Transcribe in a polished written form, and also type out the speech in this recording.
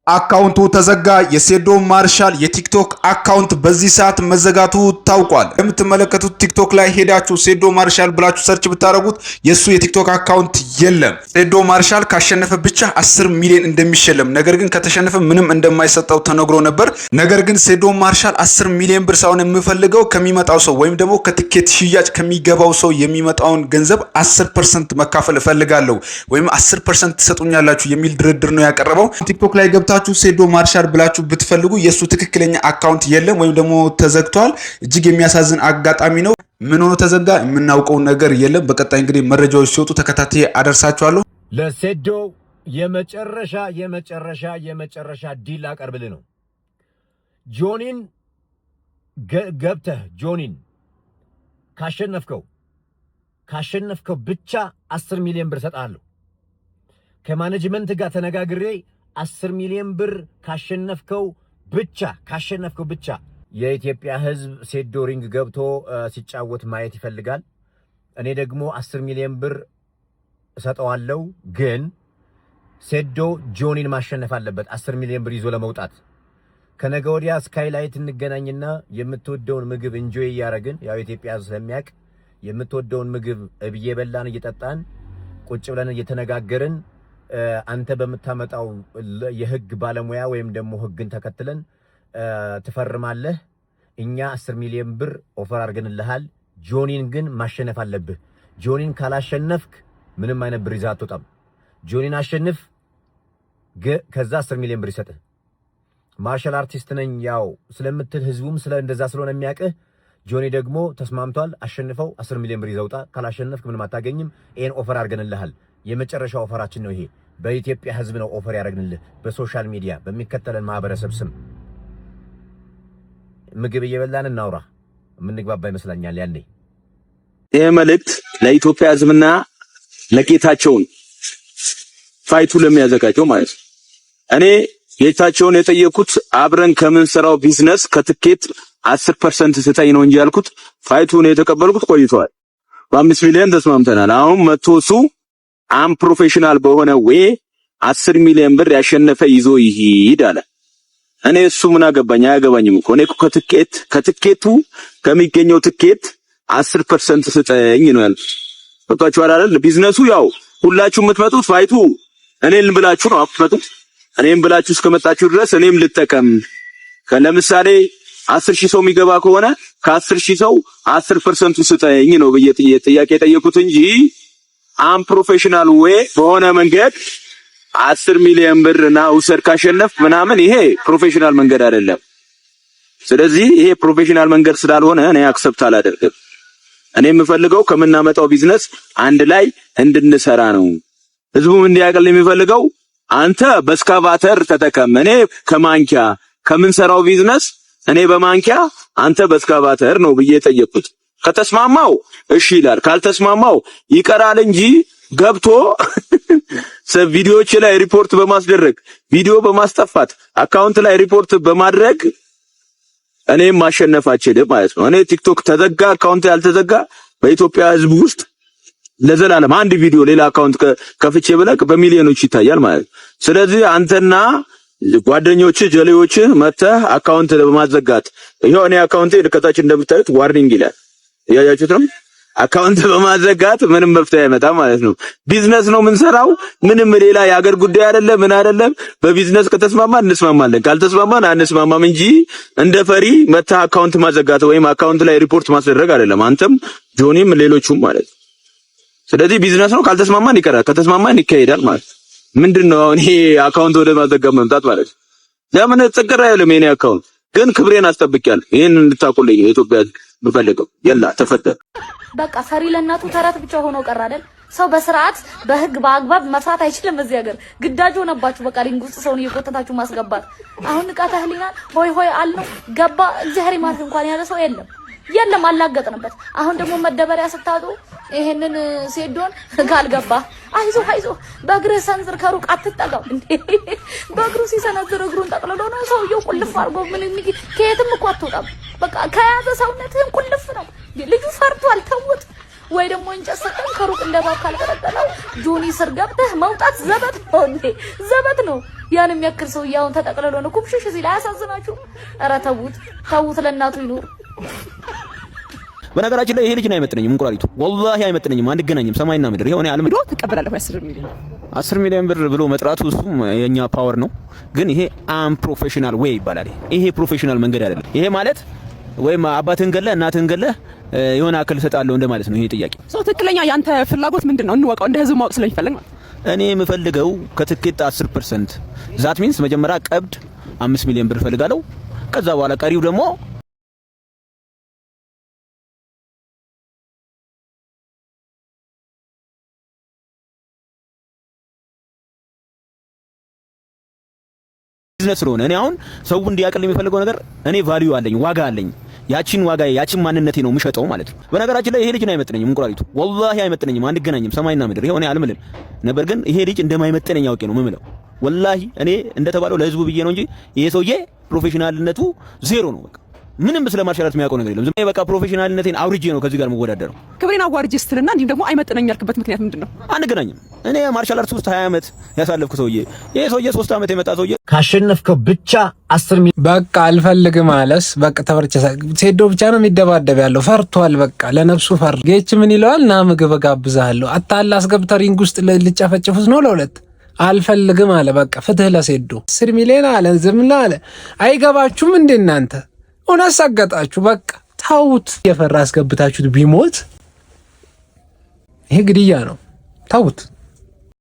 አካውንቱ ተዘጋ። የሴዶ ማርሻል የቲክቶክ አካውንት በዚህ ሰዓት መዘጋቱ ታውቋል። የምትመለከቱት ቲክቶክ ላይ ሄዳችሁ ሴዶ ማርሻል ብላችሁ search ብታደርጉት የእሱ የቲክቶክ አካውንት የለም። ሴዶ ማርሻል ካሸነፈ ብቻ 10 ሚሊዮን እንደሚሸለም፣ ነገር ግን ከተሸነፈ ምንም እንደማይሰጠው ተነግሮ ነበር። ነገር ግን ሴዶ ማርሻል 10 ሚሊዮን ብር ሳይሆን የምፈልገው ከሚመጣው ሰው ወይም ደግሞ ከትኬት ሽያጭ ከሚገባው ሰው የሚመጣውን ገንዘብ 10% መካፈል እፈልጋለሁ ወይም 10% ትሰጡኛላችሁ የሚል ድርድር ነው ያቀረበው። ቲክቶክ ላይ ገብታችሁ ሴዶ ማርሻል ብላችሁ ብትፈልጉ የእሱ ትክክለኛ አካውንት የለም ወይም ደግሞ ተዘግቷል። እጅግ የሚያሳዝን አጋጣሚ ነው። ምን ሆኖ ተዘጋ የምናውቀው ነገር የለም። በቀጣይ እንግዲህ መረጃዎች ሲወጡ ተከታትዬ አደርሳችኋለሁ። ለሴዶ የመጨረሻ የመጨረሻ የመጨረሻ deal አቀርብልህ ነው። ጆኒን ገብተህ ጆኒን ካሸነፍከው ብቻ 10 ሚሊዮን ብር እሰጥሃለሁ። ከ management ጋር ተነጋግሬ 10 ሚሊዮን ብር ካሸነፍከው ብቻ። የኢትዮጵያ ሕዝብ ሴዶ ring ገብቶ ሲጫወት ማየት ይፈልጋል። እኔ ደግሞ 10 ሚሊዮን ብር እሰጠዋለሁ። ግን ሴዶ ጆኒን ማሸነፍ አለበት 10 ሚሊዮን ብር ይዞ ለመውጣት። ከነገ ወዲያ ስካይላይት እንገናኝና የምትወደውን ምግብ enjoy እያደረግን፣ ያው ኢትዮጵያ ሕዝብ ስለሚያውቅ፣ የምትወደውን ምግብ እየበላን እየጠጣን ቁጭ ብለን እየተነጋገርን አንተ በምታመጣው የህግ ባለሙያ ወይም ደግሞ ህግን ተከትለን ትፈርማለህ። እኛ 10 ሚሊዮን ብር offer አድርገንልሃል። ጆኒን ግን ማሸነፍ አለብህ። ጆኒን ካላሸነፍክ ምንም አይነት ብር ይዘህ አትወጣም። ጆኒን አሸንፍ፣ ከዛ 10 ሚሊዮን ብር ይሰጥህ። Martial artist ነኝ ያው ስለምትል ህዝቡም ስለ እንደዛ ስለሆነ የሚያውቅህ ጆኒ ደግሞ ተስማምቷል። አሸንፈው 10 ሚሊዮን ብር ይዘህ ውጣ። ካላሸነፍክ ምንም አታገኝም። ይሄን offer አድርገንልሃል። የመጨረሻ offer ኣችን ነው ይሄ። በኢትዮጵያ ህዝብ ነው offer ያደረግንልህ፣ በ social media በሚከተለን ማህበረሰብ ስም። ምግብ እየበላን እናውራ። የምንግባባ ይመስለኛል ያኔ። ይህ መልእክት ለኢትዮጵያ ህዝብና ለጌታቸውን fight ኡ ለሚያዘጋጀው ማለት ነው። እኔ ጌታቸውን የጠየኩት አብረን ከምንሰራው ቢዝነስ ከትኬት 10% ስጠኝ ነው እንጂ ያልኩት fight ኡን የተቀበልኩት ቆይቷል። በ5 ሚሊዮን ተስማምተናል። አሁን መቶ እሱ unprofessional በሆነ way 10 ሚሊዮን ብር ያሸነፈ ይዞ ይሂድ አለ። እኔ እሱ ምን አገባኝ? አያገባኝም እኮ። እኔ እኮ ከትኬቱ ከሚገኘው ትኬት 10% ስጠኝ ነው ያልኩት። ገብቷችኋል አይደል? ቢዝነሱ ያው ሁላችሁ የምትመጡት fight ኡ እኔን ብላችሁ ነው የምትመጡት። እኔም ብላችሁ እስከመጣችሁ ድረስ እኔም ልጠቀም። ለምሳሌ 10,000 ሰው የሚገባ ከሆነ ከ10,000 ሰው 10% ኡ ስጠኝ ነው ብዬ ጥያቄ የጠየኩት እንጂ unprofessional way በሆነ መንገድ 10 ሚሊዮን ብር ና ውሰድ ካሸነፍ ምናምን፣ ይሄ professional መንገድ አይደለም። ስለዚህ ይሄ professional መንገድ ስላልሆነ እኔ accept አላደርግም። እኔ የምፈልገው ከምናመጣው ቢዝነስ አንድ ላይ እንድንሰራ ነው። ህዝቡም እንዲያቀል የሚፈልገው አንተ በስካቫተር ተጠቀም፣ እኔ ከማንኪያ፣ ከምንሰራው ቢዝነስ እኔ በማንኪያ አንተ በስካቫተር ነው ብዬ ጠየቅኩት። ከተስማማው እሺ ይላል፣ ካልተስማማው ይቀራል እንጂ ገብቶ ቪዲዮዎች ላይ ሪፖርት በማስደረግ፣ ቪዲዮ በማስጠፋት፣ አካውንት ላይ ሪፖርት በማድረግ እኔም ማሸነፍ አልችልም ማለት ነው። እኔ ቲክቶክ ተዘጋ አካውንት ያልተዘጋ በኢትዮጵያ ሕዝብ ውስጥ ለዘላለም አንድ ቪዲዮ ሌላ አካውንት ከፍቼ ብለቅ በሚሊዮኖች ይታያል ማለት ነው። ስለዚህ አንተና ጓደኞች ጀሌዎች መተህ አካውንት በማዘጋት፣ ይኸው እኔ አካውንቴ ከታች እንደምታዩት warning ይላል። እያያችሁት ነው። አካውንት በማዘጋት ምንም መፍትሄ አይመጣም ማለት ነው። ቢዝነስ ነው የምንሰራው። ምንም ሌላ የሀገር ጉዳይ አይደለም፣ ምን አይደለም። በቢዝነስ ከተስማማን እንስማማለን፣ ካልተስማማን አንስማማም እንጂ እንደ ፈሪ መተህ አካውንት ማዘጋት ወይም አካውንት ላይ ሪፖርት ማስደረግ አይደለም። አንተም ጆኒም ሌሎቹም ማለት ነው። ስለዚህ ቢዝነስ ነው። ካልተስማማን ይቀራል፣ ከተስማማን ይካሄዳል ማለት ነው። ምንድን ነው አሁን ይሄ አካውንት ወደ ማዘጋት መምጣት ማለት ነው? ለምን ጥቅር አይልም? የኔ አካውንት ግን ክብሬን አስጠብቂያለሁ። ይሄን እንድታውቁልኝ የኢትዮጵያ የምፈልገው የላ ተፈጠረ። በቃ ፈሪ ለእናቱ ተረት ብቻ ሆኖ ቀረ አይደል? ሰው በስርዓት በህግ በአግባብ መፍራት አይችልም። እዚህ ሀገር ግዳጅ ሆነባችሁ። በቃ ring ውስጥ ሰውን እየጎተታችሁ ማስገባት። አሁን ንቃተ ህሊና ሆይ ሆይ አልነው ገባ። እግዚአብሔር ይማርህ እንኳን ያለ ሰው የለም የለም፣ አላገጥንበት። አሁን ደግሞ መደበሪያ ስታጡ ይሄንን ሴዶን ካልገባ አይዞ አይዞ በእግርህ ሰንዝር፣ ከሩቅ አትጠጋው። እንዴ በእግሩ ሲሰነዝር እግሩን ጠቅልሎ ነው ሰውየው ቁልፍ አድርጎ ምን ከየትም እኮ አትወጣም። በቃ ከያዘ ሰውነትህን ቁልፍ ነው። ልጁ ፈርቷል። ተውት። ወይ ደግሞ እንጨት ሰጠን ከሩቅ እንደ እባብ ካልቀጠቀጠው ጆኒ ስር ገብተህ መውጣት ዘበት ነው እንዴ? ዘበት ነው። ያን የሚያክል ሰውዬ አሁን ተጠቅልሎ ነው ኩብሽሽ ሲል አያሳዝናችሁም? ኧረ ተዉት፣ ተዉት፣ ለእናቱ ይኑር። በነገራችን ላይ ይሄ ልጅ ነው አይመጥነኝም። እንቁራሪቱ ወላሂ አይመጥነኝም። አንገናኝም። ሰማይና ምድር ይሄው እኔ አልምድሮ ትቀበላለህ ወይ 10 ሚሊዮን? 10 ሚሊዮን ብር ብሎ መጥራቱ እሱም የኛ power ነው። ግን ይሄ unprofessional way ይባላል። ይሄ professional መንገድ አይደለም። ይሄ ማለት ወይም አባትህን ገለህ እናትህን ገለህ የሆነ አክል እሰጣለሁ እንደማለት ነው። ይሄ ጥያቄ ሰው ትክክለኛ ያንተ ፍላጎት ምንድን ነው እንወቀው፣ እንደ ህዝብ ማወቅ ስለሚፈልግ ማለት። እኔ የምፈልገው ከትኬት 10%፣ that means መጀመሪያ ቀብድ 5 ሚሊዮን ብር እፈልጋለሁ። ከዛ በኋላ ቀሪው ደግሞ ቢዝነስ ስለሆነ እኔ አሁን ሰው እንዲያውቅልኝ የሚፈልገው ነገር እኔ value አለኝ፣ ዋጋ አለኝ። ያቺን ዋጋ ያቺን ማንነቴ ነው የምሸጠው ማለት ነው። በነገራችን ላይ ይሄ ልጅ ነው አይመጥነኝም። እንቁራሪቱ ወላሂ አይመጥነኝም። አንገናኝም። ሰማይና ምድር ይሄው እኔ አልምልም ነበር፣ ግን ይሄ ልጅ እንደማይመጥነኝ አውቄ ነው የምምለው። ወላሂ እኔ እንደተባለው ለህዝቡ ብዬ ነው እንጂ ይሄ ሰውዬ professional ነቱ ዜሮ ነው። በቃ ምንም ስለ martial art የሚያውቀው ነገር የለም። ዝም በቃ professional ነቴን አውርጄ ነው ከዚህ ጋር የምወዳደረው። ክብሬን አዋርጄ ስትልና እንዲሁም ደግሞ አይመጥነኝ ያልክበት ምክንያት ምንድን ነው? አንገናኝም። እኔ martial art ውስጥ 20 ዓመት ያሳለፍኩ ሰውዬ፣ ይሄ ሰውዬ 3 ዓመት የመጣ ሰውዬ። ካሸነፍከው ብቻ 10 ሚሊዮን። በቃ አልፈልግም አለስ። በቃ ተበርቸ ሴዶ ብቻ ነው የሚደባደብ ያለው። ፈርቷል። በቃ ለነፍሱ ፈር። ጌች ምን ይለዋል? ና ምግብ እጋብዝሃለሁ። አታላ አስገብተህ ring ውስጥ ልጨፈጭፉት ነው ለሁለት። አልፈልግም አለ። በቃ ፍትህ ለሴዶ። 10 ሚሊዮን አለ። ዝምላ አለ። አይገባችሁም እንዴ እናንተ? እውነት ሰገጣችሁ። በቃ ተውት። የፈራ አስገብታችሁት ቢሞት ይሄ ግድያ ነው። ተውት።